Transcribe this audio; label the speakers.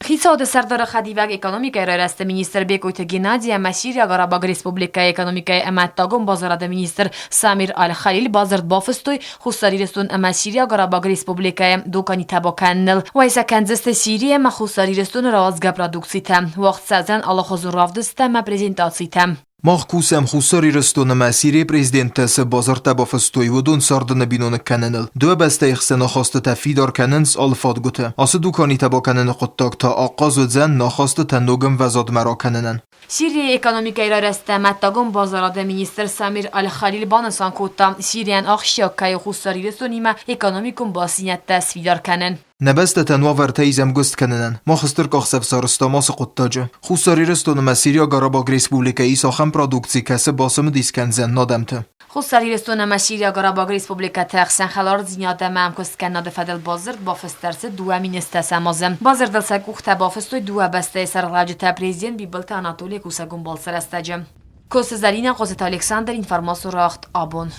Speaker 1: Хицауады сӕрдары хӕдивӕг экономикӕйы райрӕзты министр Бекъойты Геннадий ӕмӕ Сириаг Арабаг Республикӕйы экономикӕйы ӕмӕ ӕддагон базарады министр Самир Аль-Халиль бадзырд бафыстой Хуссар Ирыстон ӕмӕ Сириаг Арабаг Республикӕйы дуканитӕ бакӕныныл. Уӕй сӕ кӕндзысты Сирийы ӕмӕ Хуссар Ирыстоны рауадзгӕ продукцитӕ. Уагъд цӕудзӕн алыхуызон равдысттӕ ӕмӕ презентацитӕ.
Speaker 2: Мах кусӕм Хуссар Ирыстон ӕмӕ Сирийы президенттӕ цы базартӕ бафыстой, уыдон царды ныбиноныг кӕныныл. Дыууӕ бӕстӕйы хсӕн ахастытӕ фидар кӕнынц алы фадгуыты. Ацы дуканитӕ бакӕныны хъуыддаг та ахъаз уыдзӕн нӕ ахастытӕ ног ӕмвӕзадмӕ ракӕнынӕн.
Speaker 1: Сирийы экономикӕйы райрӕзты ӕмӕ ӕддагон базарады министр Самир Аль-Халиль банысан кодта, Сирийӕн ахсджиаг кӕй у Хуссар Ирыстонимӕ экономикон бастдзинӕдтӕ сфидар кӕнын.
Speaker 2: Нӕ бӕстӕтӕн уавӕртӕ ис ӕмгуыст кӕнынӕн. Мах стыр къахдзӕф сарӕзтам ацы хъуыддаджы. Хуссар Ирыстон ӕмӕ Сириаг Арабаг Республикӕйы ис ахӕм продукци, кӕцы бацымыдис кӕндзӕн адӕмты.
Speaker 1: Хуссар Ирыстон ӕмӕ Сириаг Арабаг Республикӕты ӕхсӕн хӕлардзинад ӕмӕ ӕмкуысткӕнынады фӕдыл бадзырд бафыст ӕрцыд 2010 азы. Бадзырдыл сӕ къухтӕ бафыстой дыууӕ бӕстӕйы сӕргълӕуджытӕ президент Бибылты Анатолийы кусӕгон балцы рӕстӕджы. Косы Зӕлинӕ, Хъоцыты Александр, информацион рауагъд абон.